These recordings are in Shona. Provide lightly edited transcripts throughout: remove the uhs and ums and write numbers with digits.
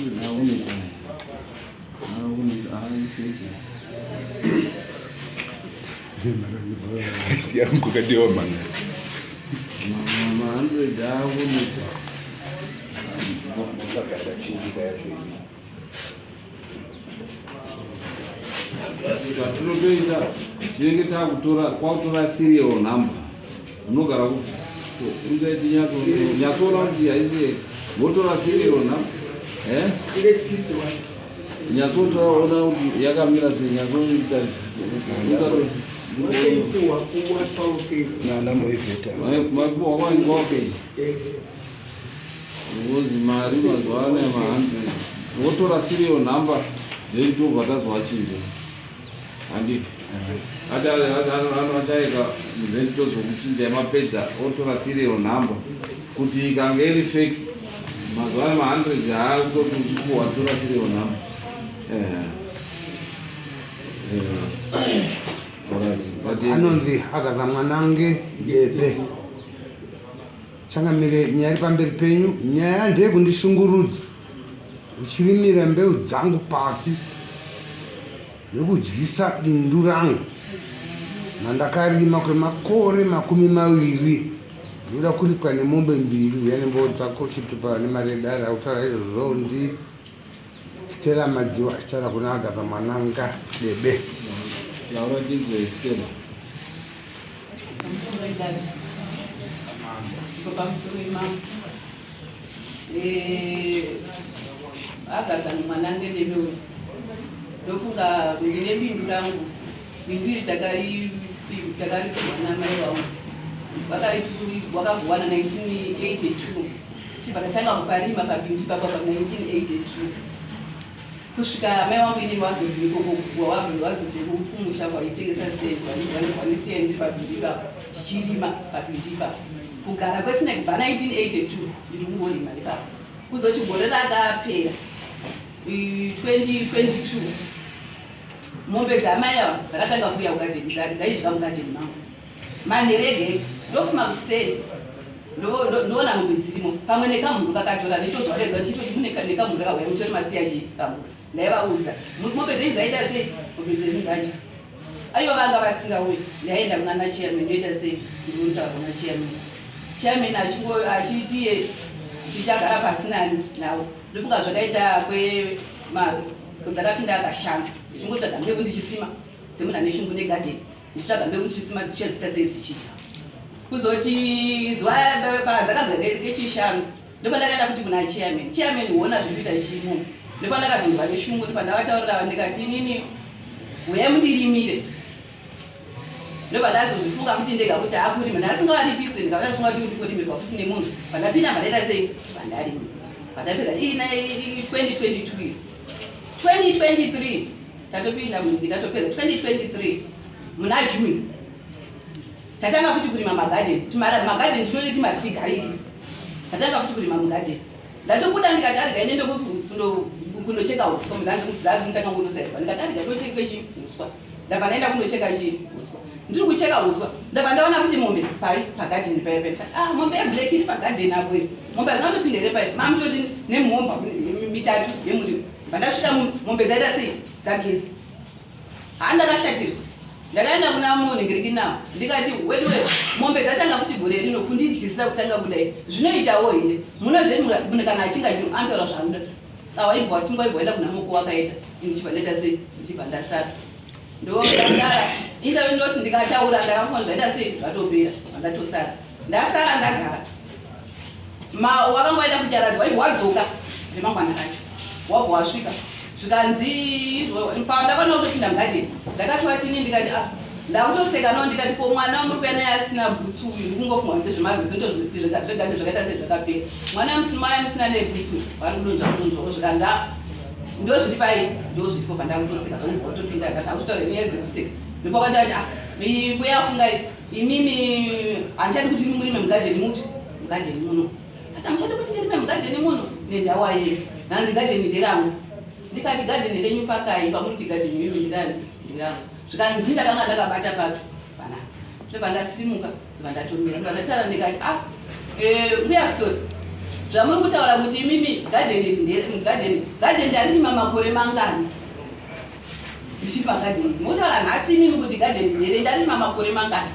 Ma-100 akunetsa. Akunetsa, aifeki. Siya mkukadiwa manga. Ma-100 akunetsa. Zvatinotoita tinenge takutora kwakutora serial number unogara uchaiti nyatsoona kuti haisi votora serial number eh nyatsotora ona kuti yakamira sei nyatsoitarisa. Nanamoiveta. Because mari mazuva ano ma100 votora serial number, then tobva tazovachinja, handiti? Achaika, then tozokuchinja mapedza otora serial number kuti ikange iri fake. Mazuva ano ma100 haatoti uchipuhwa, tora serial number. Alright, but Anonzi Agatha Mwanange Debe. Changamire, nyaya iri pamberi penyu, nyaya ndeyekundishungurudza uchirimira mbeu dzangu pasi nekudyisa bindu rangu mandakarima kwemakore 20. Ndinoda kuripwa nemombe mbiri. Uya nemboo dzako, chitupa nemari yedare. Akutaura izvozvo ndi Stella Madziwa achitaura kuna Agatha Mwananga Debe. Taura tinzwe, Stella. Pamusoro idare. Iko pamusoro imamo. Agatha Mwanange Debe uyu. Ndofunga ndine bindu rangu. Bindu iri takaripihwa namai vangu. Wakagowana 1982. Chibva tatanga kuparima pabindu ipapa pa 1982. Kusvika mai vangu inini wazobva ikoko, wazobva kumusha kwaitengesa stand, vanisiya ndiri pabindu ipapo tichirima pabindu ipapo. Kugara kwesine kubva 1982 ndiri kungorima ipapo. Kuzoti gore rakapera 2022, mombe dzamai ava dzakatanga kuuya kugadheni, dzaidya mugadheni mangu manheru ega ega. Ndofuma kuseni, ndoona mombe dzirimo pamwe nekamhuru kakatora. Nditozvaredzwa ndichitoti mune nekamhuru kakauya, mutori masiya chii kamhuru. Ndaivaudza, mombe dzenyu dzaita sei? Mombe dzenyu dzacho aiwa vanga vasingauyi. Ndaenda kunana chairman, ndoita sei, ndinotaura kuna chairman. Chairman achingo achitiye tichagara pasi nani navo. Ndofunga zvakaita dzakapinda akashanu, ndichingotsvaga mbeu ndichisima semunhu ane shungu negadheni, ndichitsvaga mbeu ndichisima, dzichadzita sei, dzichidya. Kuzoti zuva padzakanzwa kechishanu, ndopandakaenda futi kuna chairman. Chairman, huona zviri kuita chimo. Ndopandakazonzwa neshungu, ndopandavataurira ndikati, inini uyai mundirimire. Ndobva futi ndega kuti akurima ndasingavaripisi. Ndikavafunga kuti kurimirwa futi nemunhu. Pandapinda, pandaita sei, pandarima, pandapedza ina 2022, 2023 tatopinda munhu, tatopedza 2023 muna June, tatanga futi kurima magadheni. Magadheni tinoirima tichigariri. Tatanga futi kurima mugadheni. Ndatobuda ndikati arega ine kundocheka uswa, dzazimutanga kundosairwa. Ndikati arega ndocheke chi uswa. Ndabva ndaenda kundocheka chi uswa. Ndiri kucheka uswa, ndabva ndaona futi mombe pari pagadheni paipa. Ah, mombe yeblack iri pagadheni apo. Iyo mombe hazina kutopinda here pai? Mamutori nemhomba mitatu yemuriwo. Bva ndasvika, mombe dzaita sei? Dzageza. Handakashatirwa. Ndakaenda kuna munhingirikinawo ndikati, weduwe, mombe dzatanga futi gore rino kundidyisira kutanga kudai, zvinoitawo here? Munoziva munhu kana achinge anotaura zvaanoda. Awaibva wasungwa, ibva waenda kuna moko wakaita. Ndichibva ndaita sei? Ndichibva ndasara, ndosara indave ndoti ndikataura ndakafona zvaita sei, zvatopera. Ndatosara, ndasara, ndagara. Ma wakangoenda kunyaradzwa, ibva wadzoka remangwana racho, wabva wasvika, zvikanzi pandakaona kutopinda mugadheni, ndakati ndikati, ah, ndakutoseka nao. Ndikati, ko mwana muri kuya naye asina bhutsu uyu? Ndikungofunga kuti zvezvegadheni zvakaita sei, zvakapera. Mwana maya musina nebhutsu, vari kudonzva kudonzvawo. Zvikanzi, ah, ndo zviri pai, ndo zviripo. Pandakutoseka, tongobva kutopinda, ndati akutaura nyaya dzekuseka. Ndopakati ati, ah, mbuya afungai imimi, handichadi kuti murime mugadheni mupi, mugadheni muno. Ati hamuchadi kuti ndirime mugadheni muno nendawa yeyu? Hanzi gadheni nderangu. Ndikati gadheni renyu pakai pamuti gadheni mimi ndirani? Nderangu. Zvikanzi ndakanga ndakabata papi panapa. Ndobva ndasimuka, ndobva ndatomira, ndobva ndataura ndikati, ah, mbuya story. Zvamuri kutaura kuti imimi gadheni iri ndere mugadheni, gadheni ndarima makore mangani ndichiri pagadheni. Motaura nhasi imimi kuti gadheni ndere ndarima makore mangani.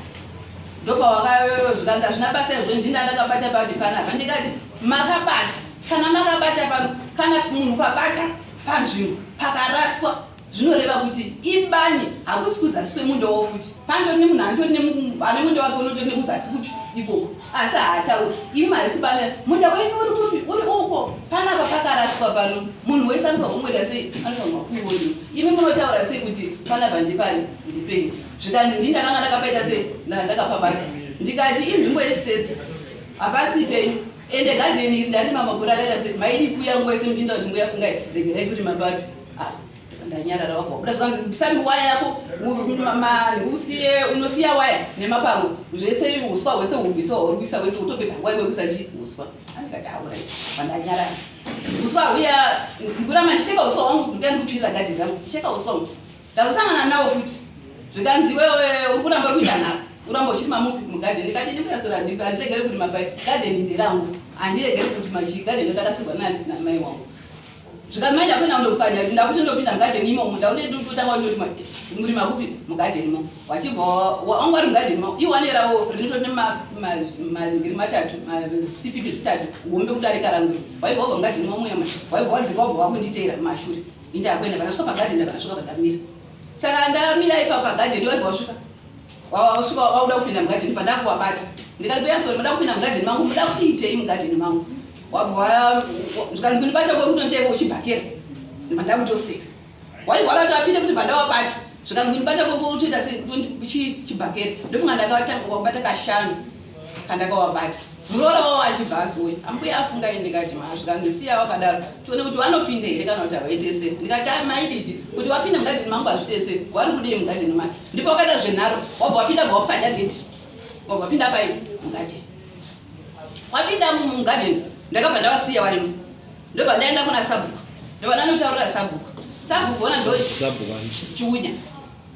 Ndopawakazvikanzi hazvina basa izvo ndini ndakabata papi panapa. Ndikati makabata, kana makabata pano, kana munhu ukabata panzvimbo pakaraswa zvinoreva kuti ibani hakusi kuzasi kwemundawo futi pandori nemunhu anotori ane munda wake unotori nekuzasi kupi ikoko asi haatauri imi harisi bani munda wenyu uri kupi uri uko panapa pakaraswa pano munhu wese anofanirwa kungoita sei anofanirwa kuona imi munotaura sei kuti panapa ndepani ndepenyu zvikanzi ndini ndakanga ndakapaita sei ndakapabata ndikati inzvimbo yestates hapasi penyu ende gadheni iri ndarima makore akaita sei maidi kuya nguva yese muchiinda kuti mbuya fungai regerai kurima papi ah, ndanyarara wabva wabuda zvikanzi ndisambi waya yako usiye unosiya waya nemapango zvese uswa hwese hurikuisa hurikuisa hwese utopedza nguva yekuisa chi uswa andikati aurai vandanyarara uswa huya ndikuramba ndicheka uswa hwangu ndikuya ndikutsvirira gadheni rangu cheka uswa hwangu Ndazosangana nawo futi zvikanzi iwewe uri kuramba uri kuita nharo uramba uchirima mupi mugadheni ndikati ini mbuya sora handiregere kurima pai gadheni nderangu handiregere kuti machi gadheni ndakasigwa namai wangu zvikanzi mai ndakuenda kundokukanya ndakuti ndopinda mugadheni imomo ndakuti ndotanga kundorima murima kupi mugadheni mo wachibva wangu wari mugadheni mo iwane ravo rinotori nemangiri matatu masipiti zvitatu hombe kudarika rangu waibva wabva mugadheni mo muya waibva wadzika wabva wakunditeera mumashure Indakuenda pandasvika pagarden ndapandasvika pandamira. Saka ndamira ipapo pagarden iwe wasvika. Wasvika wauda kupinda mugarden pandakuwabata. Ndikati mbuya sorry muda kupinda mugarden mangu muda kuitei mugarden mangu. Wabva zvikanzi kundibata kuri kutondiita uchibhakera. Ndakutoseka. Waivhara kuti apinde kuti pandawabata. Zvikanzi kundibata kuri kutoita se chibhakera. Ndofunga ndakawabata kashanu kandakawabata. Muroora wavo achibva azouya ambuya afunga ini ndikati ma zvikanzi siya wakadaro tione kuti vanopinda here kana kuti havaite sei ndikati ah, maididi kuti wapinda mugadheni mangu hazviite sei wari kudei mugadheni mani ndipo wakaita zvenharo wabva wapinda bva wapwanya geti wabva wapinda pai mugadheni wapinda mugadheni ndakabva ndavasiya varimo ndobva ndaenda kuna sabhuku ndobva ndanotaurira sabhuku sabhuku ona ndo chiunya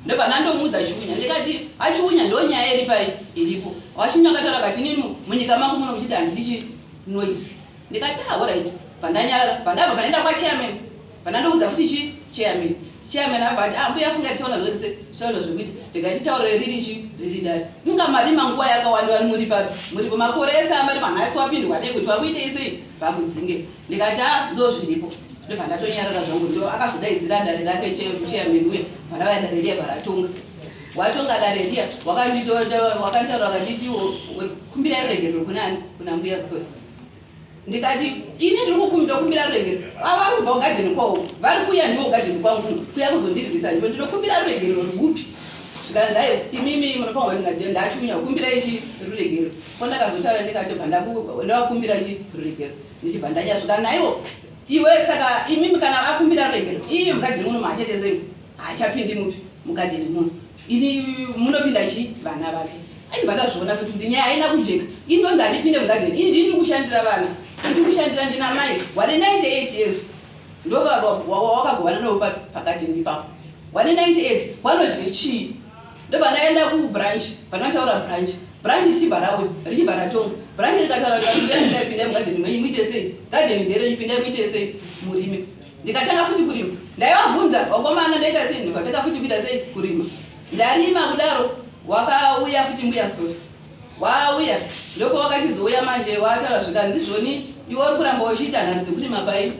Ndobva ndandomuudza Chiunya ndikati achiunya ndonyaya iri pai iripo. Wachiunya akataura akati inini munyika mangu muno muchiti handidi chi noise. Ndikati ah alright. Pandanyarara pandabva pandaenda kwa chairman. Pandandoudza futi chi chairman. Chairman abva ati ah mbuya funga tichaona zvose tichaona zvekuita. Ndikati taurire riri chi riri dare. Inga marima nguva yakawanda vari muri papi. Muripo makore ese amarima nhasi wapindwa nei kuti wakuitei sei vakudzinge. Ndikati ah ndozviripo. Ndobva ndatonyarara zvangu ndo akazodaidzira dare rake chairman uya bva dare riya bva ratonga watonga dare riya wakanditaura wakanditi kumbirai ruregerero kuna ani kuna mbuya story ndikati ini ndiri kukumbira ruregerero vari kubva kugadheni kwavo vari kuuya ndiwo kugadheni kwangu kuya kuzondirwisa ndipo ndinokumbira ruregerero rwupi zvikanzi ayo imimi munofanirwa ndachiunya kumbirai chi ruregerero ko ndakazotaura ndikati bva ndavakumbira chi ruregerero ndichibva ndanyasvika naiwo iwe saka imimi kana akumbira ruregero iye mugadheni muno maachete sei haachapindi mupi mugadheni muno ini munopinda chi vana vake aibva ndazviona futi kuti nyaya haina kujeka ini ndonzi handipinde mugadheni ini ndini ndiri kushandira vana ndiri kushandira ndina mai wane 98 years ndowakagovana navo pagadheni ipapo wane 98 wanodye chii Ndobva ndaenda kubranch pandataura branch branch richibva rauya richibva ratonga branch rikataura kuti pindai pindai mugadheni menyu muite sei gadheni nderenyu pindai muite sei murime ndikatanga futi kurima ndaivabvunza vakomana ndaita sei ndikatanga futi kuita sei kurima ndarima kudaro wakauya futi mbuya story wauya ndoko wakachizouya manje wataura zvikanzi ndizvoni iwe uri kuramba uchiita nharo dzekurima pai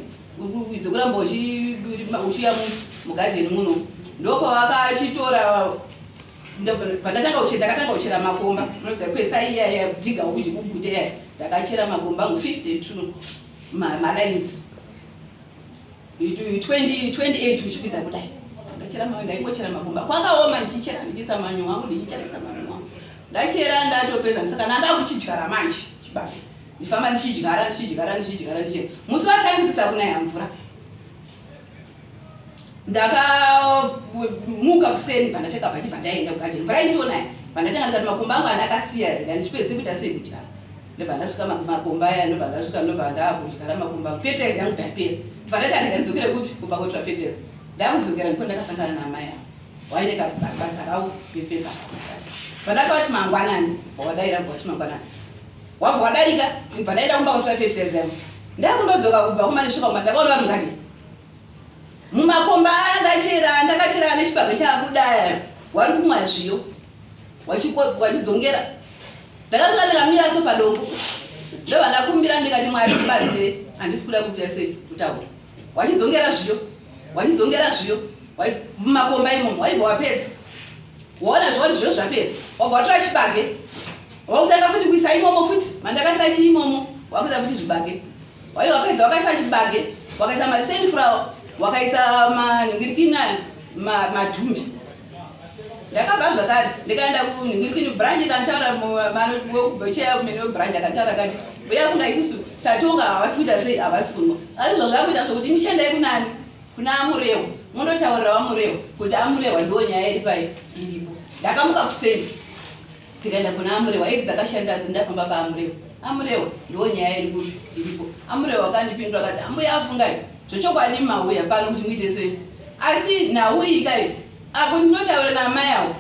dzekuramba uchiuya mugadheni muno ndopavakachitora pandatanga kuchera ndakatanga kuchera makomba unodza kwetsa iya iya dhiga ukuti kugute iya ndakachera makomba angu 52 malines 28 uchikwidza kudai ndachera ndaingochera makomba kwakaoma ndichichera ndichiisa manyowa angu ndichicheresa manyowa ndachera ndatopedza saka ndandakuchidyara manje chibage ndifamba ndichidyara ndichidyara ndichidyara ndichidyara musi watangisisa kunaya mvura ndakamuka kuseni bva ndapfeka bhachi bva ndaenda kugadheni mvura inditonaya bva ndatanga ndikati makomba angu andakasiya rega ndichipedzise kuita sei kudyara ndobva ndasvika makomba aya ndobva ndasvika ndobva ndakudyara makomba angu fertilizer yangu bva yapera ndobva ndati arega ndidzokere kupi kumba kotora fertilizer ndakudzokera ndipo ndakasangana naamai avo waine kabadza ravo pepepa bva ndakavati mangwanani bva wadaira bva wati mangwanani wabva wadarika bva ndaenda kumba kotora fertilizer yangu. Ndakundodzoka kubva kuma ndisvika kuma ndakaona vanhu ngati mumakomba aya ndachera ndakachera nechibage chabuda aya wari kumwa zviyo wachidzongera. Ndakasvika ndikamira so padombo ndobva ndakumbira ndikati Mwari ndibatsire handisi kuda kuita sei kutaura. Wachidzongera zviyo wachidzongera zviyo mumakomba imomo waibva wapedza waona zvauri zviyo zvapera wabva watora chibage wakutanga futi kuisa imomo futi mandakaisa chiimomo wakuisa futi zvibage waiva wapedza wakaisa chibage wakaisa masunflower wakaisa manhingirikini ayo madhumbi ndakabva zvakare ndikaenda kunhingirikini branch ikanitaura chairman webranch akanitaura akati mbuya funga isusu tatonga havasi kuita sei havasi kunwa asi zvazvakuita zvokuti imichendai kunani kuna amurewa mundotaurira vamurewa kuti amurewa ndiwo nyaya iri pai iripo ndakamuka kuseni tikaenda kuna amurewa iti dzakashanda ndafamba paamurewa amurewa ndiwo nyaya iri kupi iripo amurewa akandipindura akati ambuya afungai zvechokwadi mauya pano kuti muite sei asi nhau iyi kai apo ndinotaura naamai avo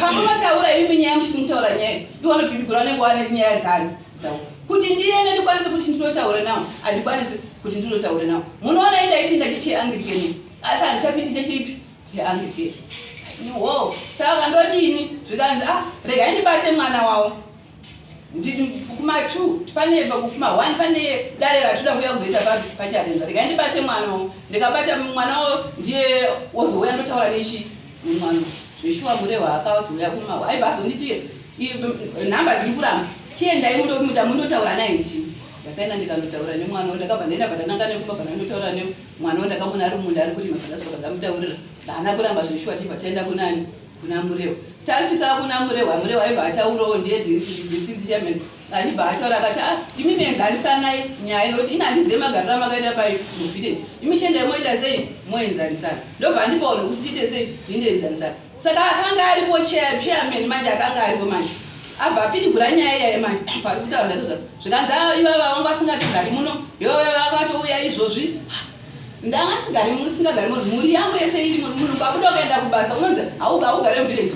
pamunotaura imi nyaya muchiti mutaura nyaya iwo anopindigura vanenge wane nyaya dzani dzavo kuti ndiende ndikwanise kuti ndinotaura nawo handikwanisi kuti ndinotaura nawo munoona indaipinda chechi yeanglican asi handichapindi chechi ipi yeanglican wo saka ndodini zvikanzi ah regai ndibate mwana wavo kuma 2 pane kuma 1 pane dare ratoda kuuya kuzoita papi pacharenza regai ndibate mwana wavo ndikabata mwana wavo ndiye wozouya ndotaura nechi mwana zveshuwa murehwa akazouya kuma aibva azonditi nhamba dziri kuramba chiendai mundomuta mundotaura naye ndini ndakaenda ndikandotaura nemwana wo ndakabva ndaenda bva ndananga nekumba bva ndandotaura nemwana wo ndakamuona ari munda ari kurima bva ndasvika bva ndamutaurira haana kuramba zveshuwa tibva taenda kunani kuna Murewa tasvika kuna Murewa Murewa aibva ataurawo ndiye district chairman achibva ataura akati ah imi mienzanisanai nyaya nokuti ini handizive magariro amakaita pai muvillage imi chiendai moita sei moenzanisana ndobva andipawo nokuti tiite sei ndindoenzanisana saka akanga aripo chairman manje akanga aripo manje abva apidigura nyaya iyaye manje kutaura zvake zvako zvikanzi ah, ivava vanga vasingatogari muno yove vakatouya izvozvi ndanga sigari musingagari muno mhuri yangu yese iri muno munhu ukabuda ukaenda kubasa unonzi haugare muvillage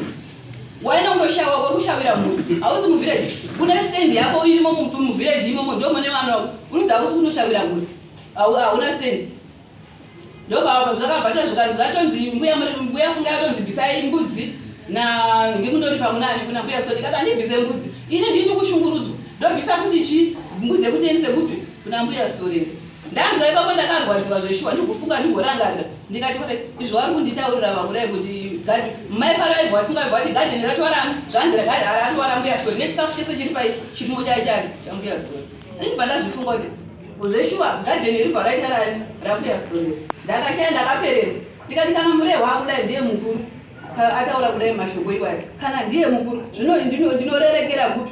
waenda kundoshawa kuri kushawira mhuri hausi muvillage une stand yako irimo muvillage imomo ndo mune vanhu vako unonzi hausi kundoshawira mhuri hauna stand ndobva zvakabva tazvikanzi zvatonzi mbuya mbuya funga yatonzi bvisai mbudzi na ngimundori pamunani kuna mbuya so ndikati andibvise mbudzi ini ndini ndikushungurudzwa ndobvisa futi chi mbudzi yekuti endise kupi kuna mbuya sorere Ndanzwa ipapo ndakarwadziwa zveshuwa ndikufunga ndigorangarira ndikati ore izvo vari kunditaurira vakudai kuti mai paro vaibva vasunga vaibva vati gadheni ratwarani zvanzi ratwara mbuya sori nechikafu chese chiri pai chirimo chachani chambuya sori ndibva ndazvifunga kuti zveshuwa gadheni iri bva raita rani rambuya sori ndakashaya ndakapererwa ndikati kana murehwa akudai ndiye mukuru ataura kudai mashoko iwayo kana ndiye mukuru zvino ndinorerekera kupi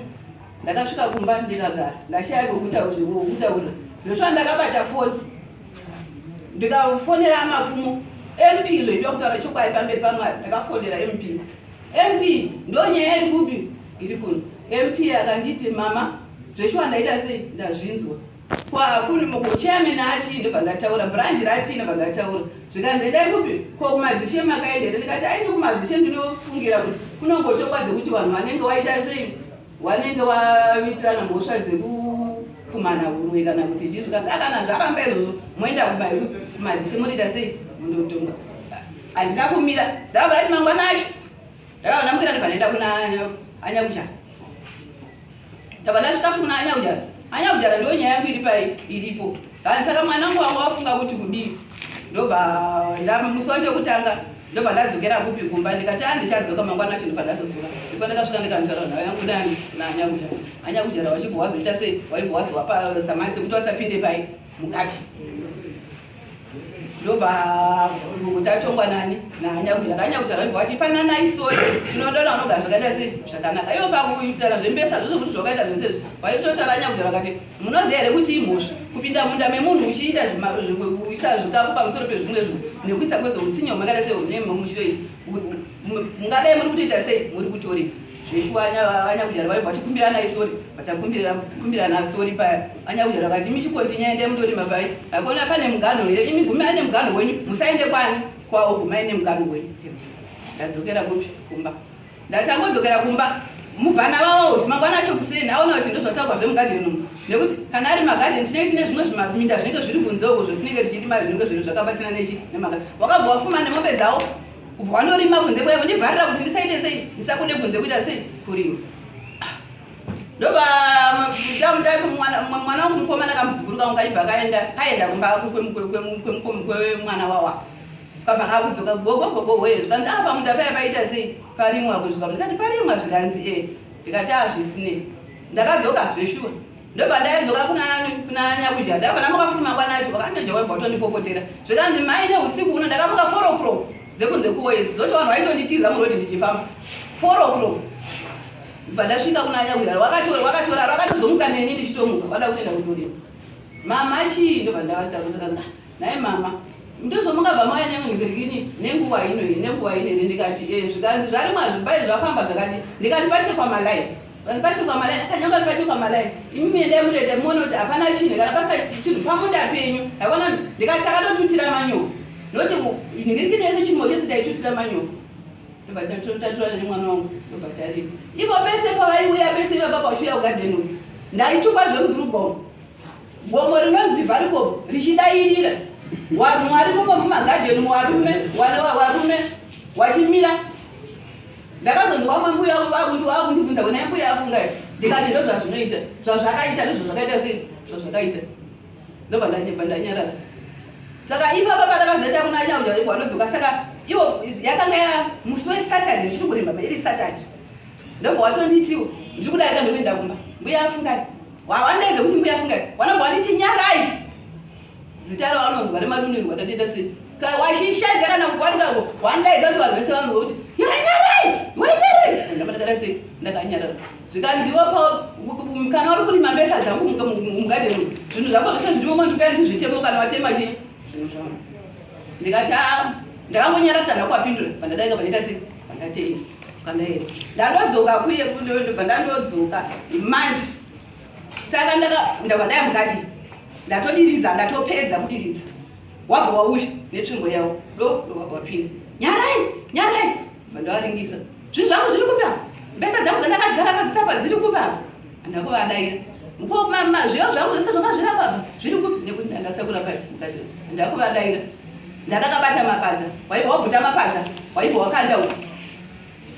Ndakasvika kumba ndikagara ndashaya kwekutaurira zvosva ndakabata foni ndikafonera amapfumo MP zvoitwa kutaura chokwadi pamberi pamwari ndakafonera MP MP ndonyaya iri kupi iri kuno MP akanditi mama zveshuwa ndaita sei ndazvinzwa Chairman ati ndobva ndataura branch rati ndobva ndataura zvikanzi endai kupi ko kumadzishe makaenda here ndikati aindi kumadzishe ndinofungira kuti kunongotongwa dzekuti vanhu vanenge waita sei wanenge wavitirana mhosva dzekukumana huroyi kana kuti chii zvikanzi akana zvaramba izvozvo moenda kumadzishe motoita sei mondotongwa handina kumira ndakabva ndati mangwana acho ndakabva ndamukira ndobva ndaenda kuna anyakuchana Ndabva ndasvika futi kuna Anyaujara. Anyaujara ndiyo nyaya yangu iri pai iripo. Hanzi saka mwana wangu wanga wafunga kuti kudii? Ndobva musi wacho wekutanga ndobva ndadzokera kupi kumba ndikati ah ndichadzoka mangwana acho ndobva ndazodzoka. Ndipo ndakasvika ndikanotaura nhau yangu nani naAnyaujara. Anyaujara wachibva wazoita sei? Waibva wazowapa samani sekuti wasapinde pai mukati. Ndobva kuti atongwa nani naanyakujara anyakujara ndobva vati pananai sori tinodona vanogara zvakaita sei zvakanaka ivo pakuitana zvembesa zvose kuti zvakaita zvese izvi vaitotaura anyakujara vakati munoziva here kuti imhosva kupinda munda memunhu uchiita kuisa zvikafu pamusoro pezvimwe zvinhu nekuisa kwezoutsinye hwamakaita sei muchiro ichi mungadai muri kutoita sei muri kutorima Zveshuwa anyakujara vaibva vachikumbirana sori vatakumbirana sori paya anyakujara vakati imi chikontinya endai mundorima pai akona pane muganho here imi gumi ane muganho wenyu musaende kwani kwawo gumai nemuganho wenyu ndadzokera kupi kumba ndatangodzokera kumba Mubvana vavo uyu mangwana acho kuseni aona kuti ndozvataurwa zvemugadheni umu nekuti kana ari magadheni tinenge tine zvimwe zvimaminda zvinenge zviri kunze uko zvetinenge tichirima zvinenge zviri zvakabatsana nechi nemagadheni. Wakabva wafuma nemombe dzawo kubva wandorima kunze kwaivo ndivharira kuti ndisaite sei ndisabude kunze kuita sei kurima. Ndobva mwana wangu mukomana kamuzukuru kangu kaibva kaenda kaenda kumba kwemwana wawa. Kabva kakudzoka gogo gogo wee zvikanzi apa munda paya paita sei parimwa kusvika ndikati parimwa zvikanzi e ndikati azvisinei ndakadzoka zveshuwa ndobva ndadzoka kuna kuna nyakudya ndakabva ndamuka futi mangwana acho vakandoja waibva watondipopotera zvikanzi mai neusiku uno ndakamuka four o'clock dzekunze kuoyedzi zoti vanhu vaitonditiza murodi ndichifamba four o'clock bva ndasvika kuna nyakudya wakatora wakatora vakatozomuka neni ndichitomuka vada kutoenda kundorima mama chii ndobva ndavatsarutsa kanzi Nhai mama, ndizvo mungabva mauya nenguva nenguva ino here nenguva ino here ndikati e zvikanzi zvarimwa zvibai zvafamba zvakadii ndikati pachekwa malai pachekwa malai akanyanga kuti pachekwa malai imi endai munoita muone kuti hapana chinhu kana pasina chinhu pamunda penyu hakwana ndikati takatotutira manyowa noti ndiri kine chimwe chese taitutira manyowa ndobva tatura nemwana wangu ndobva tarima ivo pese pavaiuya pese ivapapa vachiuya kugadheni uyu ndaitukwa zvemubhurugwa umu Gomo rinonzi Varikopo richidairira vanhu vari mumo mumagadheni varume varume wachimira ndakazonzwa vamwe mbuya vakundibvunza kuna mbuya afunga ndikati ndo zvazvinoita zvazvakaita ndozvazvakaita sei zvazvakaita ndobva ndanyepa ndanyarara saka ipapa pandakazoita kuna nyauja vanodzoka saka iwo yakanga ya musi wesaturday ndichiri kurima iri saturday ndobva watonditiwo ndiri kudarika ndokuenda kumba mbuya afungai Wawandaidza kuti mbuya fungai. Wanobva wanditi nyarai. Zita rawanonzwa remadunirwa ndandiita sei? Wachishaidza kana kugwaruka ko wandaidza kuti vanhu vese vanzwa kuti nyarai wanyarai. Ndamba ndakada sei? Ndakanyarara. Zvikanzi iwe kana uri kurima mbesa dzangu mugadheni zvinhu zvako zvese zvirimo mandikuya ndichizvitema kana watema chii zvinhu zvangu. Ndikati ah ndakangonyarara kuti handina kuwapindura pandadaika pandaita sei? Pandatenda. Pandaenda. Ndandodzoka kuye ndobva ndandodzoka manje saka ndabva ndaya mukati ndatodiridza ndatopedza kudiridza wabva wauya netsvimbo yawo do wabva wapinda nyarai nyarai bva ndavaringisa zvinhu zvangu zviri kupi apa mbesa dzangu dzandakadyara padzisapa dziri kupi apa handakuvadaira zviyo zvangu zvese zvanga zviri apapa zviri kupi nekuti ndandasakura pai mukati ndakuvadaira ndandakabata mapadza waibva wabvuta mapadza waibva wakanda uku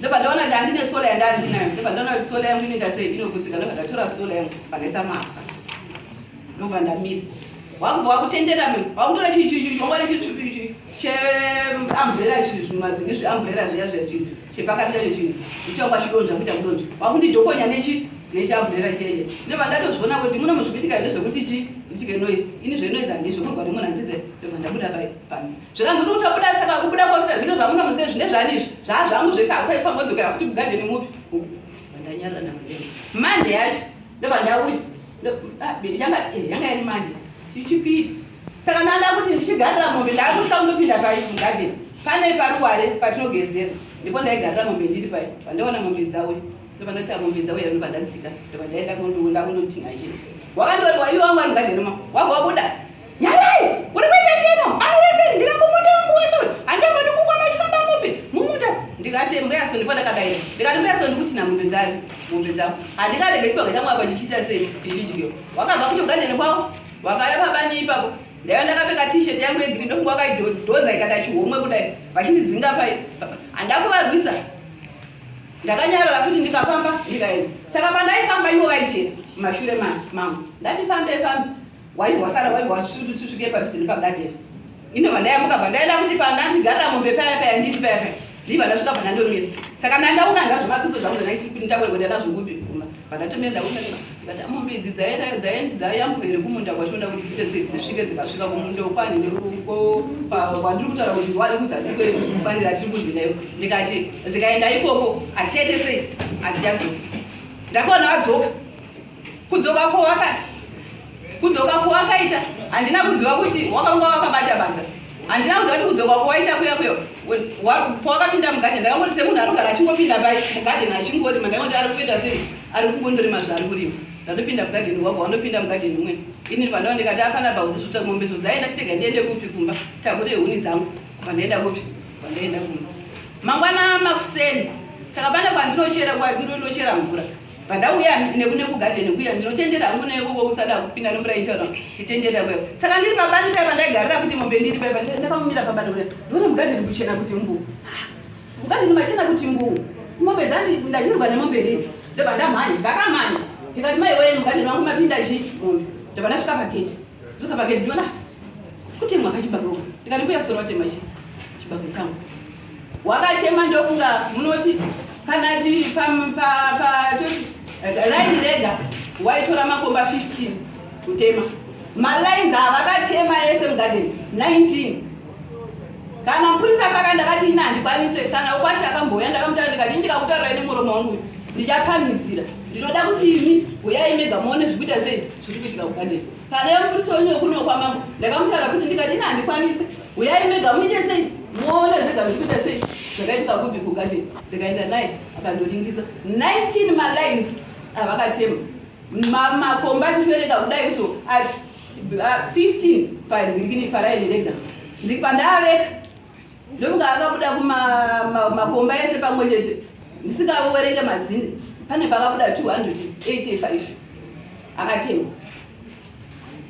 ndobva ndaona kuti handine sola yandandinayo ndobva ndaona kuti sola yangu inoita sei inoputsika ndobva ndatora sola yangu pandaisa mapwa ndobva ndamira wakubva wakutendera mi wakutora chiwangwane cheambrera zvinge zveambrera zviya zviya chinhu chepakati chacho chinhu ichangwa chidonzva kuita kudonzva wakundidhokonya nechi nechiambrera cheche ndobva ndatozviona kuti muno muzvikuitika ndezvekuti chi ndichike noise ini zvenoise handizvo kurwa nemunhu handize ndobva ndabuda panze Zvikanzi uri kutobuda saka kubuda kwakuita zvino zvamuno muse zvine zvani izvi zvaa zvangu zvese hausaifanira kudzokera futi kugadheni mupi ndanyarara namudeni mande yacho ndobva ndauya ah, yanga eh, yanga iri mande chipiri saka ndanda kuti ndichigarira mombe ndakutya kundopinda pai mugadheni pane paruware patinogezera ndipo ndaigarira mombe ndiri pai pandaona mombe dzauya ndobva ndaita mombe dzauya ndobva ndadzika ndobva ndaenda kundotinha chii wakandori iwe wangu ari mugadheni ma wabva wabuda Nyarai, uri kuita chemo? Airese ndira kumunda wangu wese uyu. Handambodi kukwana uchifamba mupi? Mumunda. Ndikati mbuya so ndipo ndakadaira. Ndikati mbuya so ndikuti na mombe dzani, mombe dzako. Handikarege chibage changu apa chichiita sei? Chichidyiwa. Wakabva kuti ugadheni kwavo, wakauya pabani ipapo. Ndaiva ndakapfeka t-shirt yangu yegreen ndofunga wakaidhoza ikata chihomwe kudai. Vachindidzinga pai. Handakuvarwisa. Ndakanyarara futi ndikafamba ndikaenda. Saka pandaifamba ivo vaitera mumashure mangu. Ndati fambe fambe. Waibva wasara waibva wasvutu tisvike padhuze nepagadheni inobva ndayamuka bva ndaenda futi pandandigarira mombe paya paya ndiri paya paya ndibva ndasvika pandandomira saka ndandaunga ndazvematsotso zvangu zvandachikunditakure kuti ndazvokupi kuma pandatomira ndaunga ndikati mombe idzi dzayambuka here kumunda kwachoda kuti dzite dzisvike dzikasvika kumunda kwani kwandiri kutaura kuti wari kuzasi kwefanira tiri kurwinayo ndikati dzikaenda ikoko hadzichaite sei hadzichadzoka ndakaona vadzoka Kudzoka kwawaka kudzoka kwawakaita handina kuziva kuti wakanga wakabata bata. Handina kuziva kuti kudzoka kwawaita kuya kuya pawakapinda mugadheni ndakangoti semunhu ari kugara achingopinda pai mugadheni achingorima ndakangoti ari kuita sei ari kungondorima zvaari kurima ndatopinda mugadheni wabva wandopinda mugadheni umwe ini pandawa ndikati apana pakuti mombe so dzaenda chitega ndiende kupi kumba takure huni dzangu kubva ndaenda kupi kubva ndaenda kumba mangwana makuseni. Saka pane kwandinochera kwandinochera mvura pandauya nekugadheni kuya ndinotendera hangu nekoko kusada kupinda nemvura itaura chitendera kuya. Saka ndiri pabani paya pandaigarira kuti mombe ndiri paya ndakamumira pabani kuya ndione mugadheni kuchena kuti mbu mugadheni machena kuti mbu mombe dzandi ndachirwa nemombe rii ndobva ndamhanya ndakamhanya ndikati mai woye mugadheni wangu mapinda chii mombe ndobva ndasvika pageti ndosvika pageti ndiona kutemwa kachibage ndikati mbuya soro watema chii chibage changu wakatema ndofunga munoti kana ti pa line rega waitora makomba 15 kutema malines avakatema ese mugadeni 19 kana mupurisa paka ndakati ini handikwanise kana ukwasha akambouya ndakamutaura ndikati ndikakutaurirai nemuromo wangu uyu ndichapamhidzira ndinoda kuti imi uyai mega muone zvikuita sei zviri kuitika kugadeni kana yemupurisa wenyu wekuno kwamambo ndakamutaura kuti ndikati ini handikwanise uyai mega muite sei muone zvega zvikuita sei zvakaitika kupi kugadeni ndikaenda naye akandoringisa 19 malines avakatema makomba achiverenga kudai so 15 parikini paraini rega ndipandaveka ndokunga akabuda kumakomba ese pamwe chete ndisingaverenge madzinde pane pakabuda 285 akatema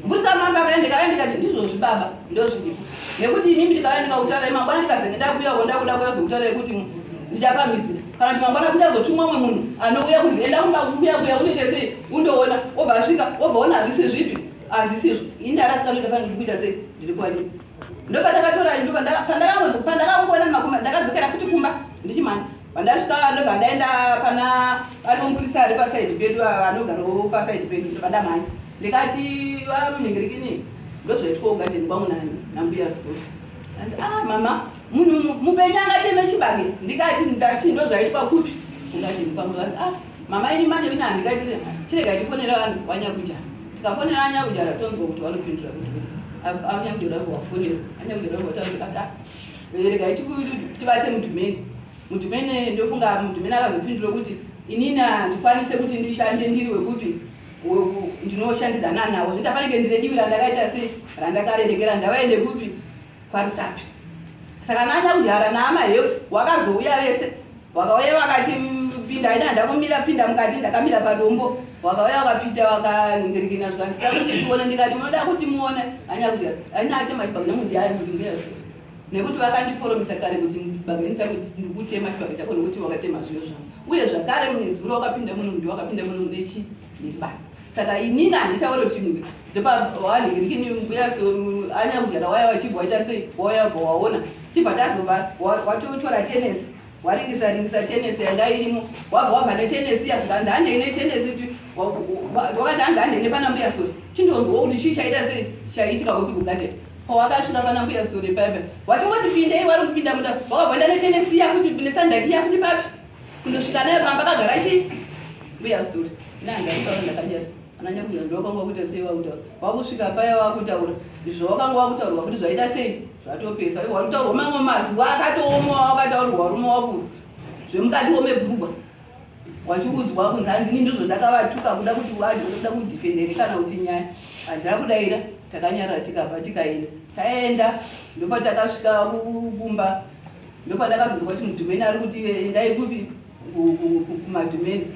mbusa mambo akaya ndikauya ndikati ndizvozvi baba ndozviripo nekuti inimi ndikauya ndikakutaurai mangwana ndikazenge ndakuyawo ndakuda kuya zokutaurai kuti ndichapamhidzira kana kuti mangwana kuchazotumwa umwe munhu anouya kunzi enda kumba kuya kuya unoite sei undoona wobva asvika wobva ona hazvisi zvipi hazvisizvo ini ndarasika ndotofanira kuita sei ndiri kwani ndopandakatora pandakangoona makoma ndakadzokera futi kumba ndichimhanya pandasvika ndobva ndaenda pana vanomupurisa ari pasaidi pedu vanogarawo pasaidi pedu ndobva ndamhanya ndikati vamunhingirikini ndozvaitwa ugadheni kwangu nambuya story anzi ah mama munhu mupenyu angateme chibage ndikati ndati ndozvaitwa kupi ugadheni kwangu anzi ah mama ini manje ini handikati chirega tifonera vanhu wanyakujana tikafonera anyakujana tonzwa kuti vanopindura kuti kuti anyakujana wafonera anyakujana wataura tikati ah regai tibate mudhumeni mudhumeni ndofunga mudhumeni akazopindura kuti inini handikwanise kuti ndishande ndiri wekupi ndinoshandidzana nawo zvita panenge ndine divi randakaita sei randakarerekera ndavaende kupi kwarusapi saka nanyakudyara naamahefu wakazouya vese wakauya vakati pinda ina ndakumira pinda mukati ndakamira padombo wakauya wakapinda wakaningirikina zvikanzi da kuti tione ndikati munoda kuti muone anyakudyara aina atema chibage changu ndiani kuti mbuya nekuti vakandiporomisa kare kuti bageni chako ndikutema chibage chako nekuti wakatema zviyo zvangu uye zvakare munezuro wakapinda muno ndi wakapinda muno nechi nebani saka inini handitaure kuti chinhu ndopawanhingirikini mbuya anyakujara waya wachibva waita sei wauya bva waona chibva tazobva watotora tenesi waringisa ringisa tenesi yanga irimo wabva wabva netenesi iya zvikanzi handei netenesi wakati hanzi handei nepana mbuya sori chindonzwa kuti chii chaita sei chaitika kupi kugadeni pawakasvika pana mbuya sori paipa wachingoti pindei wari kupinda munda wakabva enda netenesi iya futi nesandaki iya futi papi kundosvika nayo pamba kagara chii mbuya sori inandaitaura ndakanyara ananya kuya ndowakanga wakuita sei wakutaura wakusvika paya wakutaura izvo wakanga wakutaurwa futi zvaita sei zvatopesa iwe warikutaurwa mamwe mazuva akatooma wakataurirwa varume wakuru zvemukati womebhurugwa wachiudzwa kunzi hanzi ini ndizvo ndakavatuka kuda kuti kuda kudhifendere kana kuti nyaya handina kudaira takanyarara tikabva tikaenda taenda ndopatakasvika kumba ndopandakazonzwa kuti mudhumeni ari kuti endai kupi kumadhumeni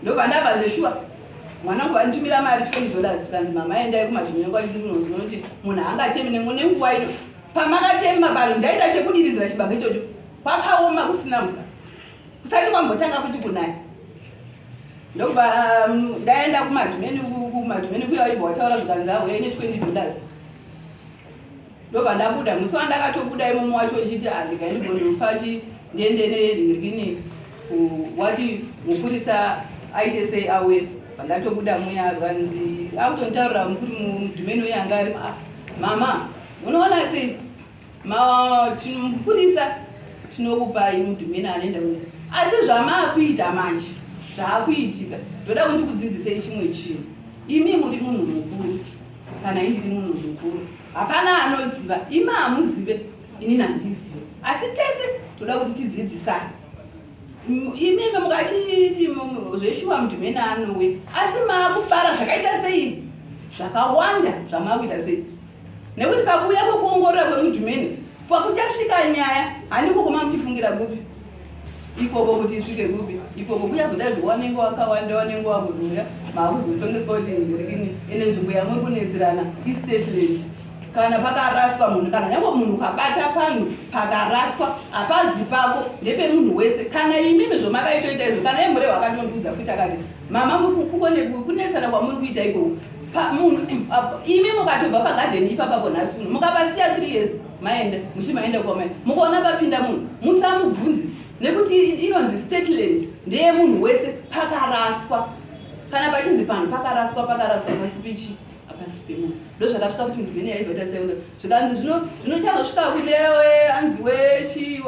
ndobva ndabva zveshuwa mwana wangu vanditumira mari 20 dollars zvikanzi mama endai kumadhumeni kwachinonzwa kuti munhu haangatemi nenguva ino pamakatema pano ndaita chekudiridzira chibage ichocho kwakaoma kusina mvura kusati kwambotanga kuti kunaya ndobva ndaenda kumadhumeni kumadhumeni kuya waibva wataura zvikanzi auya ne 20 dollars ndobva ndabuda musi wandakatobuda imomo wacho ndichiti handikaindigondopachi ndiende neringirikini wati mupurisa aite sei auye pandatobuda muya zvanzi akutonitaurira mukuri mudhumeni uye anga ari ah, mama unoona sei mupurisa tinokupai mudhumeni anoenda kuita asi zvamaakuita manje zvaakuitika ndoda kuti ndikudzidzisei chimwe chinhu imi muri munhu mukuru kana ini ndiri munhu mukuru hapana anoziva imi hamuzive inini handizive asi tese toda kuti tidzidzisane imimi mukachiti zveshuwa mudhumeni anouya asi maakupara zvakaita sei zvakawanda zvamaakuita sei nekuti pakuuya kwekuongorora kwemudhumeni pakuchasvika nyaya handiko kuma muchifungira kupi Ikoko kuti isvike kupi ikoko kuchazodaidzwa wanenge wakawanda wanenge wakuzouya maakuzotongeswa kuti ndikini ende nzvimbo yamuri kunetserana istate land. Kana pakaraswa munhu, kana nyangwe munhu ukabata panhu pakaraswa, hapazi pako, ndepemunhu wese. Kana imimi zvomakaitoita izvo, kana iye Murehwa akatondiudza futi akati, mama, kunetsana kwamuri kuita ikoko, munhu imi mukatobva pagadheni ipapapo nhasi uno, mukapasiya 3 years, maenda muchimaenda kwamaenda, mukaona papinda munhu musamubvunzi, nekuti inonzi state land, ndeyemunhu wese. Pakaraswa, kana pachinzi panhu pakaraswa, pakaraswa pasi pechi hapasi pemunhu. Ndo zvakasvika kuti ndimene yaibva taseunda, zvikanzi zvino zvinochazosvika kunewe anzi wechi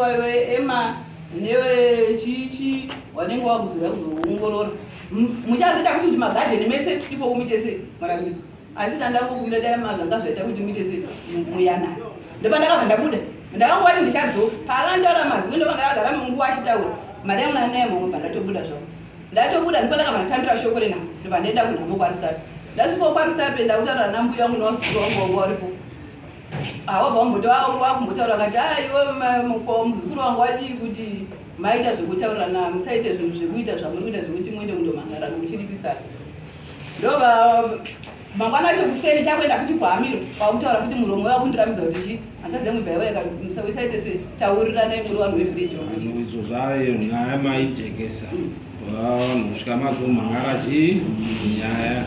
ema newe chichi wanenge wakuzoya kuzoongorora, muchazoita kuti magadheni mese ikoko muite sei, marambidzo. Asi tandangokumbira dai mazvanga zvaita kuti muite sei, muyanani. Ndopandakabva ndabuda, ndakangowati ndichadzoka paakandaura mazwi, ndobva ndakagara munguva achitaura mari yangu nanaye mamwe, bva ndatobuda zvavo. Ndatobuda ndipo ndakabva ndatambira shoko renhamo, ndobva ndaenda kunhamo kwaRusape. Ndasvikawo kwaRusape, ndakutaura nambuya wangu nevazukuru vangu vanga varipo. Wabva wakumbotaura vakati, a iwe muzukuru wangu, wadii kuti maita zvekutaurirana, musaite zvinhu zvekuita zvamuri kuita zvekuti muende kundomhangarana muchiripisana. Ndobva mangwana acho kuseni takuenda futi kuhamiro, kwakutaura futi muromo wakundiramidza kuti chi hanzvadzi yangu bvaiweka, musaite se tauriranai muri vanhu vevhireji. Izvo zvayo nyaya maijekesa, vanhu kusvika mazomhangara chii nyaya,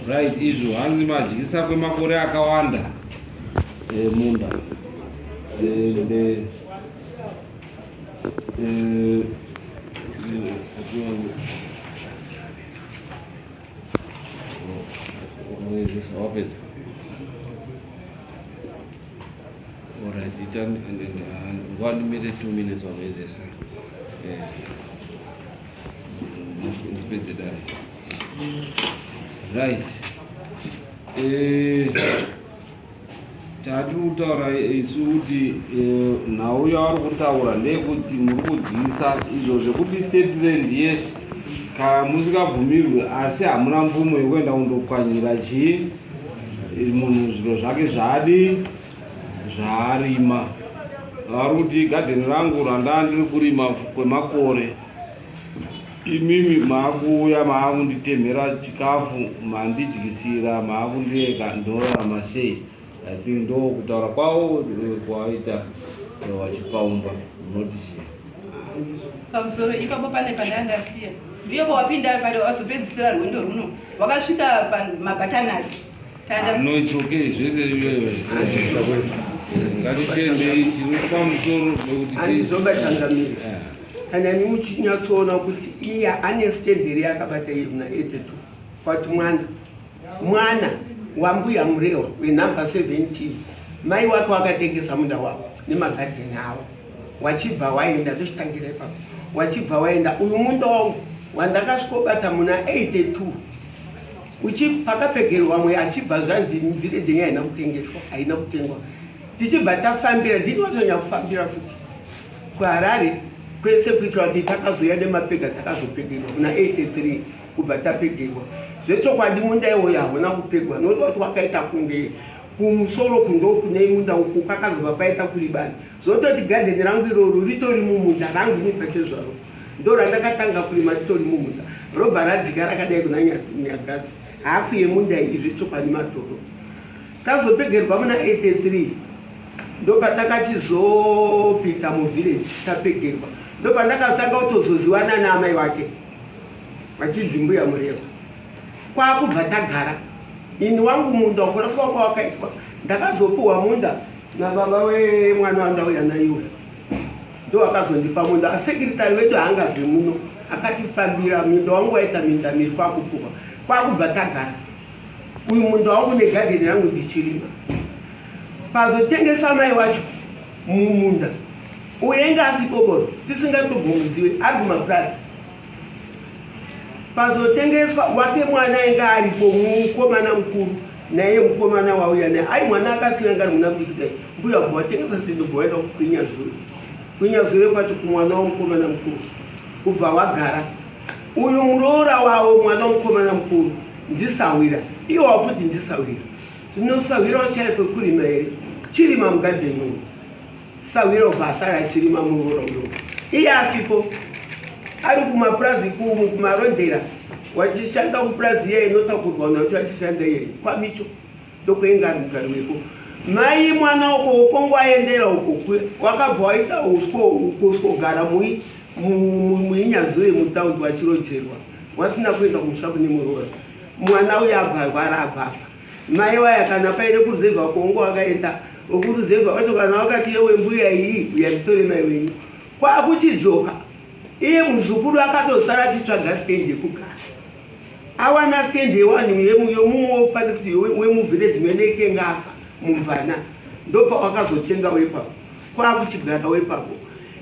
right? Izvo hanzi madyisa kwemakore akawanda munda ende wapedza. Alright, ita ngwandimire 2 minutes wanoizesa ndipedze dare, right? Tati kutaura isu kuti nhau yavari kutaura ndeyekuti muri kudyisa izvo zvekuti state land, yes, kana musingabvumirwi, asi hamuna mvumo yekuenda kundopwanyira chii munhu zviro zvake zvaadi zvaarima. Vari kuti gadheni rangu randaa ndiri kurima kwemakore, imimi maakuuya maakunditemhera chikafu, mandidyisira, maakundireka, ndinorarama sei? I think ndo kutaura kwavo kwawaita wachipaumba, unoti chii? Pamusoro ipapo pane pandandasiya, ndiyo pawapinda pari wazopedzisira rwendo runo wakasvika pamabhatanati. Tanda. No, it's okay, zvese ngatichiendei, tiri pamusoro nekuti Handizoba changamire. Kana imi muchinyatsoona kuti iye ane stand yakabata iri muna 82 kwati mwana wambuya Murewa wenhamba 17, mai wake wakatengesa munda wavo nemagadheni avo, wachibva waenda, tochitangira ipapo, wachibva waenda. Uyu munda wangu wandakasvikobata muna 82 uchi pakapegerwa mwe achibva zvanzi nzire dzenyu haina kutengeswa, haina kutengwa. Tichibva tafambira, ndini watonya kufambira futi kuHarare kwese kuitira kuti takazoya nemapega, takazopegerwa muna 83. Kubva tapegerwa, zvechokwadi munda iwoyo hauna kupegwa nokuti wati wakaita kunge kumusoro kundo kune munda uku kwakazobva kwaita kuribani. Zvototi gadheni rangu iroro ritori mumunda rangu ini pachezvaro, ndo randakatanga kurima, ritori mumunda, robva radzika rakadai kuna Nyagadzi, hafu yemunda iyi zvechokwadi matoro. Tazopegerwa muna 83, ndopatakachizopinda muvillage tapegerwa, ndopandakatanga kutozoziwana naamai wake vachinzi mbuya Mureva. Kwakubva tagara, ini wangu munda ukuraswa kwawakaitwa, ndakazopuhwa munda nababa wemwana wandauya naiwe, ndo akazondipa munda. Asekiritari wedu haangabve muno, akatifambira munda wangu waita minda miri, kwakupuhwa, kwakubva tagara. Uyu munda wangu negadheni rangu ndichirima. Pazotengesa mai wacho mumunda uyenga asi boboro tisingatobvunziwe ari kumapurazi. Pazotengeswa wake mwana ainga aripo, mukomana mukuru, naiye mukomana wauya naye ari mwana akasiya ngari muna mudiki dai mbuya kubva watengesa sendo, bva waenda kukwinyazure, kwinyazure kwacho kumwana wamukomana mukuru, kubva wagara. Uyu muroora wavo mwana wamukomana mukuru ndisahwira, iwo wafuti ndisahwira. Zvinosahwira washaya kwekurima here? Chirima mugadheni umu. Sahwira ubva asara achirima muroora uyo. Iye asipo ari kumapurazi kumarondera wachishanda kupurazi iye inotakurwa nacho achishanda iye kwamicho ndokuenga ari mugari weko mai mwana uko ukongo aendera uko wakabva waita uswogara muinyazure mutaundi wachirojerwa wasina kuenda kumusha kune muroora mwana uyo abva arwara abva afa mai waya kana paine kuruzevha kongo wakaenda wekuruzevha wacho kana wakati yewe mbuya iyi uya nditore mai wenyu kwakuchidzoka iye muzukuru akatosara achitsvaga stand yekugara awana stand yewanhu yemumwe pane kuti wemuvillage mene ikenga afa mumvana ndopawakazotenga wepapo kwakuchigara wepapo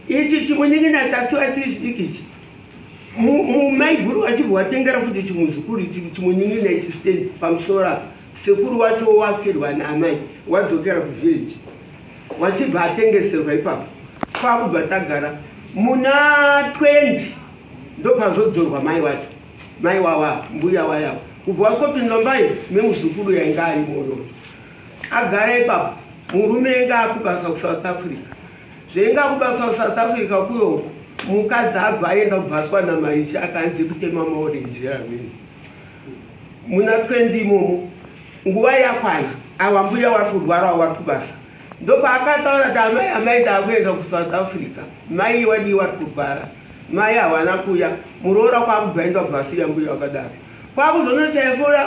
ichi chimunin'ina chasiwa chiri chidiki ichi maiguru vachibva watengera futi chimuzukuru chimunin'ina ichi stand pamusoro apa sekuru wacho wafirwa naamai wadzokera kuvillage wachibva atengeserwa ipapo kwakubva tagara muna 20 ndopazodzorwa mai wacho mai wawa mbuya wayawa kubva waswopinda mbai memuzukuru yainge ari moyo agara ipapo murume ainge akubasa kusouth africa zvainge akubasa kusouth africa kuyo mukadzi abva aenda kubva aswana maichi akanzi kutema maorenji amene muna 20 imomo nguva yakwana awa mbuya wari kurwara wari kubasa ndopaakataura kuti amai amai ndakuenda kusouth africa mai wadii wari kurwara mai hawana kuya muroora kwakubva enda kubva asiya mbuya wakadaro kwakuzonochaifora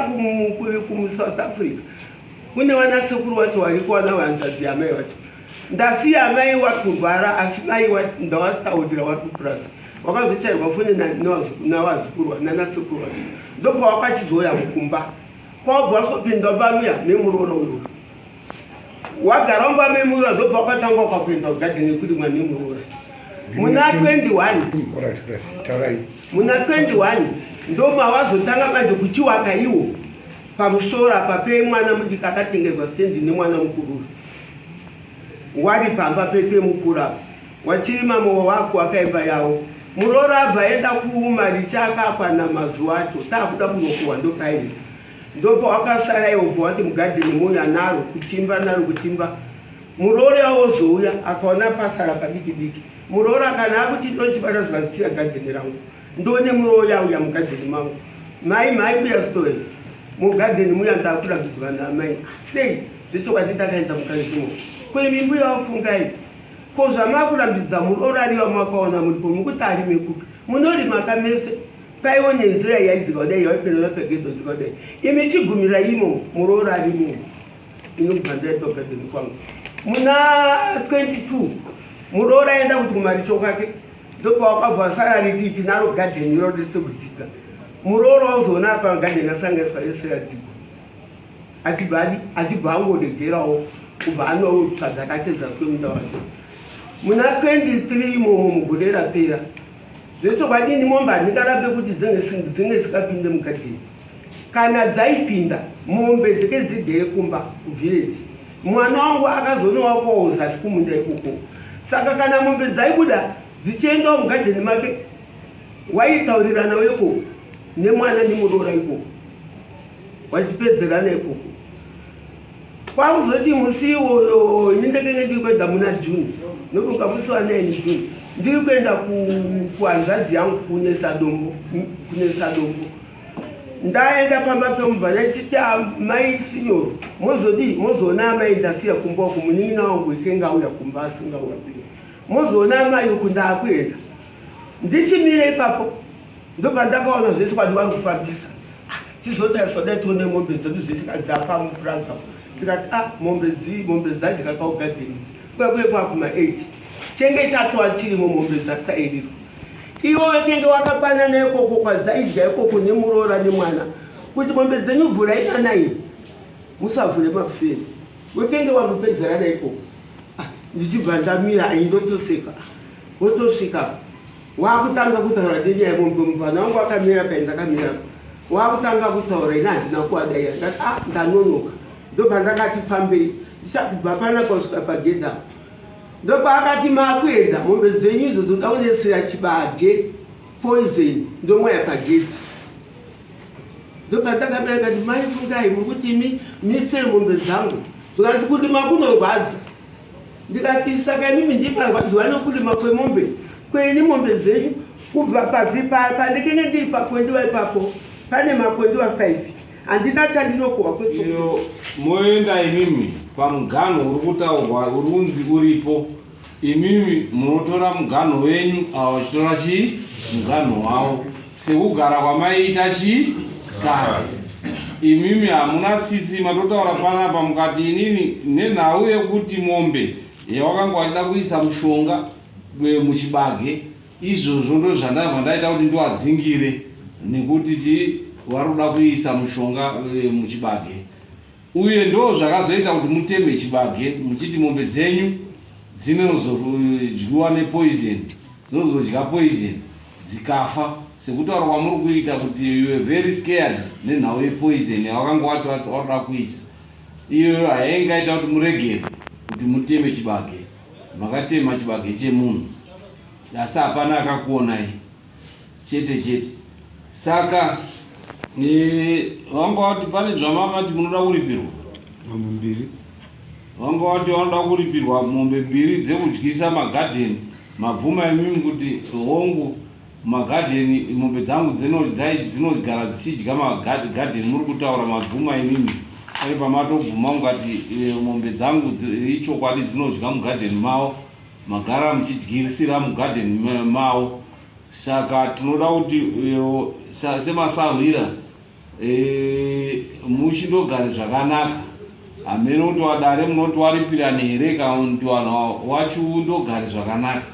kumusouth africa kune vana sekuru wacho wariko vana vanzvadzi yamai wacho ndasiya amai wari kurwara asi mai ndawataurira wari kupurasa wakazochairwa foni nawazukuru nanasekuru wacho ndopawakachizouya mukumba kwabva wasopinda bamuya nemuroora uyo wagara mumba memuroora ndobva wakatanga ukakuenda kugadheni yekurimwa nemuroora muna 21 muna 21 ndomawazotanga manje kuchiwaka iwo pamusoro apa pemwana mudiki akatengerwa stendi nemwana mukuru wari pamba pepemukuru apa wachirima moyo wako akaimba yawo muroora abva aenda kumaricha akakwana mazuva acho taakuda kunokuhwa ndopaenda ndopo wakasara iwo bva wati mugadheni mouya naro kutimba naro kutimba muroora wozouya akaona pasara padiki diki muroora kana akuti ndochibata zvikandisiya gadheni rangu ndone muroora yauya mugadheni mangu mai mai mbuya story mugadheni muya ndakurambidzwa naamai sei zvechokwadi ndakaenda mukazimo ko imi mbuya wafungai ko zvamakurambidza muroora ariwa makaona muripo mukuti arime kupi munorima kamese paiwo nenzira yaidzika kudai yaipinda pagedo dzika kudai imi chigumira imo muroora arimo inobva ndaitwa gadheni kwangu muna 22 muroora aenda kuti kumaricho kwake ndopawakabva sara rikiti naro gadheni iro risikudzika muroora wazoona apa gadheni asanganiswa yese yadzikwa achibva adi achibva angoregerawo kubva anotsvaga rake zasi kwemunda wake muna 23 imomo mugore rapera zvechokwadi ini mombe handingarambe kuti dzinge dzikapinde mugadheni kana dzaipinda mombe dzeke dzigere kumba kuvillage mwana wangu akazonowakwawo zasi kumunda ikoko saka kana mombe dzaibuda dzichiendawo mugadheni make waitaurirana ikoko nemwana nemuroora ikoko wachipedzerana ikoko kwakuzoti musi iwoyo ini ndakenge ndiri kuenda muna june nokunga musi wa 9 june ndiri kuenda kuhanzvadzi yangu kunesadombo kunesadombo ndaenda pamba pemubva ndachiti mai sinyoro mozodii mozoona amai ndasiya kumba uku munin'ina wangu ikenga auya kumba asingauya mozoona amai uku ndaakuenda ndichimire ipapo ndopandakaona zvese kwadi vari kufambisa ah, tizotarisa dai tione mombe dzedu zvese kadzapa mupuranga tikati a ah, mombe dzii mombe dzadya kaugadheni kwekwe kwakuma 8 chenge chatova chirimo mombe dzasairiro ivo vekenge wakapanana ikoko kwadzaidya ikoko nemuroora nemwana kuti mombe dzenyu vhurai nanai musavhure makuseni wekenge wakupedzerana ikoko ah, ndichibva ndamira aindotoseka wotosvika wakutanga kutaura nenyaya yemombe mufana wangu akamira pai ndakamira wakutanga kutaura ini handina kuwadaira ndati ah ndanonoka ndopandakati fambei ndichakubva panapa kusvika pagedha apo ndopaakati makuenda mombe dzenyu idzo dzoda kunesera chibage poison ndomwaya pagedhi ndopandakamira kati mai fungai muri kuti imi misei mombe dzangu zvikati kurima kunorwadza ndikati saka imimi ndiparwadziwa nokurima kwemombe Kweni mombe dzenyu kubva pavhi pandikenge ndiri pakwendiwa ipapo pane makwendiwa 5 handina chandinokohwa kweiyo. Moenda imimi pamuganho uri kutaurwa uri kunzi uripo, imimi munotora muganho wenyu, ava vachitora chii muganho wavo sekugara kwamaiita chii kare. Imimi hamuna tsitsi, matotaura panapa mukati inini nenhau yekuti mombe yawakanga wachida kuisa mushonga muchibage, izvozvo ndo zvandabva ndaita kuti ndiwadzingire nekuti chii vari kuda kuisa mushonga muchibage, uye ndo zvakazoita kuti muteme chibage muchiti mombe dzenyu dzinozodyiwa nepoison, dzinozodya poison dzikafa, sekutaura kwamuri kuita kuti you were very scared nenhau yepoison yawakanga wati wakuda kuisa iyoyo hayaingaita kuti muregere kuti muteme chibage. Makatema chibage chemunhu asi hapana akakuonai chete chete. Saka vanga vati pane zvamamati munoda kuripirwa mombe mbiri, vanga vati vanoda kuripirwa mombe mbiri dzekudyisa magadheni. Mabvuma imimi kuti hongu, magadheni mombe dzangu dzinogara dzichidya magadheni. Muri kutaura mabvuma imimi, pane pamatobvuma mukati mombe dzangu ichokwadi dzinodya mugadheni mavo, magara muchidyirisira mugadheni mavo. Saka tinoda kuti semasahwira muchindogare zvakanaka. Hamene kuti wadare munoti waripirani here kana kuti vanhu wachundogare zvakanaka.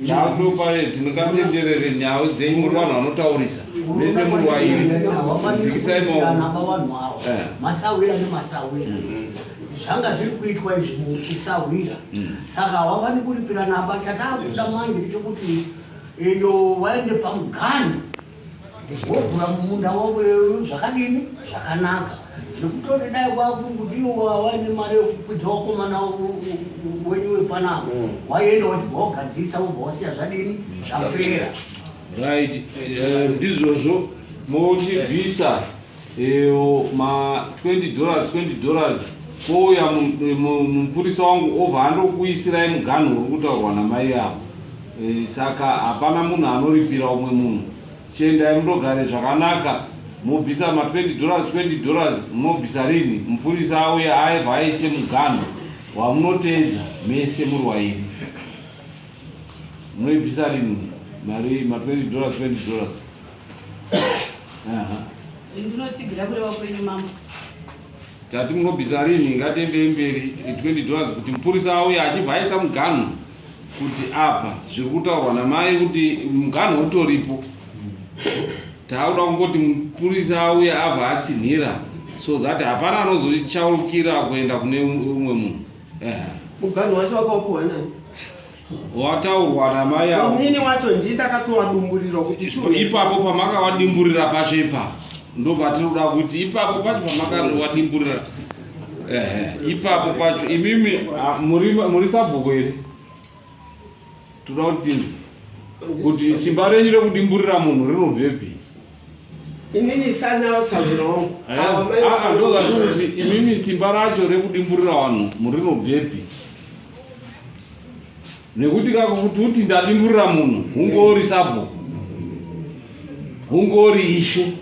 Takutopa tingatenderere nhau dzenyu, muri vanhu vanotaurisa mese muri wairi, dzikisai maoko. Masahwira nemasahwira zvanga zviri kuitwa izvi muchisahwira, saka hawafani kuripira namba. Chatakuda manje ndechekuti iyo waende pamuganhu wogura mumunda wavo zvakadini zvakanaka, zvekutoti dai kwakuri kuti iwo waine mari yekukwidza wakomana wenyu wepanapa, waienda wachibva wagadzisa wobva wasiya zvadini zvapera. Right, ndizvozvo, mochibvisa ma $20 $20, kouya mupurisa wangu obva andokuisirai muganhu uri kutaurwa namai avo. Saka hapana munhu anoripira umwe munhu. Chiendai mundogare zvakanaka, mobvisa ma $20 $20. Munobvisa rini? Mupurisa auya aibva aise muganhu wamunoteedza mese muri wairi. Munoibvisa rini mari ma $20 $20? Aha. Ndinotsigira kureva kwenyu, mambo. Tati munobvisa rini? Ngatiendei mberi. $20 kuti mupurisa auye achibva aisa muganhu kuti apa zviri kutaurwa namai kuti muganhu utoripo. Taakuda kungoti mupurisa auye abva atsinhira so that hapana anozochaukira kuenda kune umwe munhu. Muganhu wacho wakaupiwa nani? Wataurwa namai avo. Munini wacho ndii ndakatowadumburirwa kuti ipapo pamakawadimburira pacho ipapo ndo patiri kuda kuti ipapo pacho pamakawadimburira, ehe, ipapo pacho imimi muri sabhuku here? Toda kuti tinzwe kuti simba renyu rekudimburira munhu rinobvepi. Inini sana sahwira wangu. Ndozvatiri kuti imimi simba racho rekudimburira vanhu murinobvepi, nekuti kako kuti uti ndadimburira munhu hungori sabhuku, hungori ishe.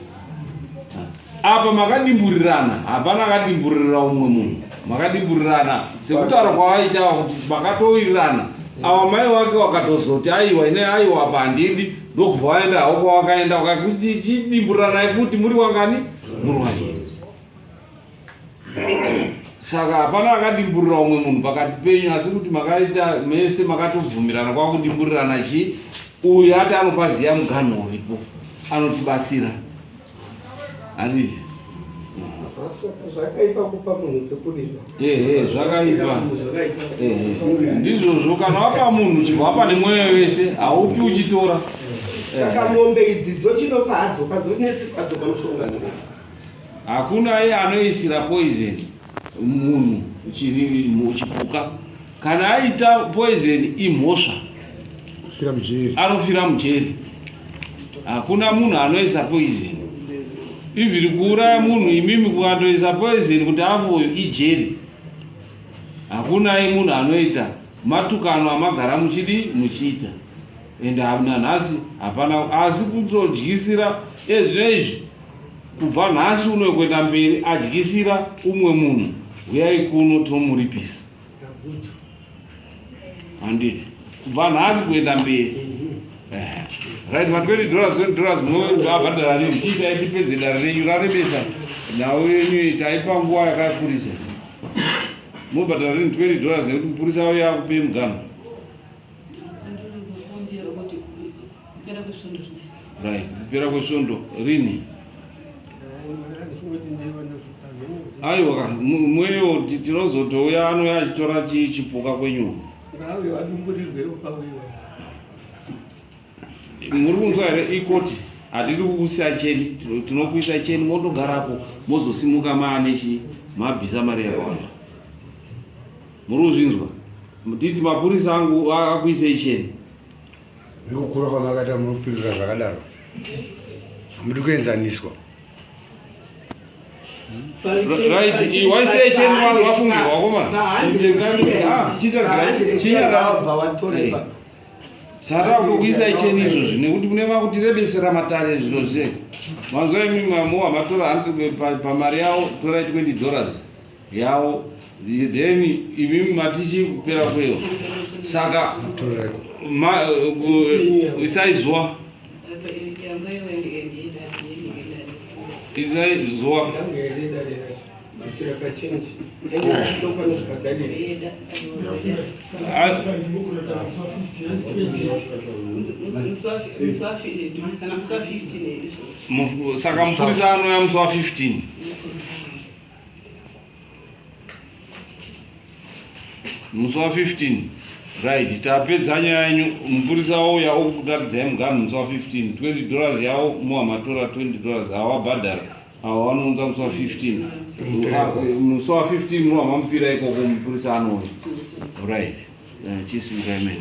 Apa makadimburirana, hapana akadimburirira umwe munhu, makadimburirana sekutaura kwavaita kuti makatowirirana. Ava mai wake wakatozoti aiwa, ine aiwa apa handidi, ndokubva waenda havo kwawakaenda, wakakuti chidimburiranayi futi muri wangani? Muri waviri. Saka hapana akadimburira umwe munhu pakati penyu, asi kuti makaita mese makatobvumirana kwakudimburirana chi uyu ati anopaziya muganhu uripo anotibatsira, handizvo? Zvakaipa kupa munhu pekurima. Ehe, zvakaipa. Ehe, ndizvozvo, kana wapa munhu chibva wapa nemwoyo wese, haupi uchitora. Saka mombe idzi dzochinofa hadzoka dzonetsikwa dzoka mushonga. Hakuna iye anoisira poison munhu chiri chipuka. Kana aita poison imhosva. Fira mujeri. Anofira mujeri. Hakuna munhu anoisa poison, even kuuraya munhu imimi kukandoisa poison kuti afe uyu ijeri. Hakuna munhu anoita. Matukano amagara muchidi muchiita and nanhasi hapana asi kutodyisira ezvino izvi kubva nhasi uno kuenda mberi adyisira umwe munhu huyai kuno tomuripisa handiti kubva nhasi kuenda mberi eh, right ma 20 dollars 20 dollars munovabhadhara rini chiitai tipedze dare renyu rarebesa nhau yenyu taipa nguva yakakurisa mobhadhara rini 20 dollars yekuti mupurisa auye akupei muganho right kupera kwesvondo rini aiwa ka mweyo tinozotouya anouya achitora chipuka kwenyu muri kunzwa here ikoti hatidi kukusiya cheni tinokuisa cheni motogarapo mozosimuka maane chi mabvisa mari yakawanda muri kuzvinzwa titi mapurisa angu akuisei cheni Nekukura kwamakaita munopindura zvakadaro hamudi kuenzaniswa. Right, waisei cheni wafungirwa wakomana. Chinyarara. Tata kukuisai cheni izvozvi nekuti mune makutirebesera matare zviro zve. Manzwa imi mamuwa matora handi pamari yawo torai 20 dollars. yavo then imimi matichi kupera kweyo saka isai zuva isai zuva saka mupurisa anouya musi wa 15 musi wa 15 right tapedza nyaya yenyu mupurisa wauya okutaridzai muganhu musi wa 15 20 dollars yavo muhamatora 20 dollars awabhadhara awa vanounza musi wa 15 musi wa 15 muhamamupira ikoko mupurisa anouya right eh, chisimukai mene.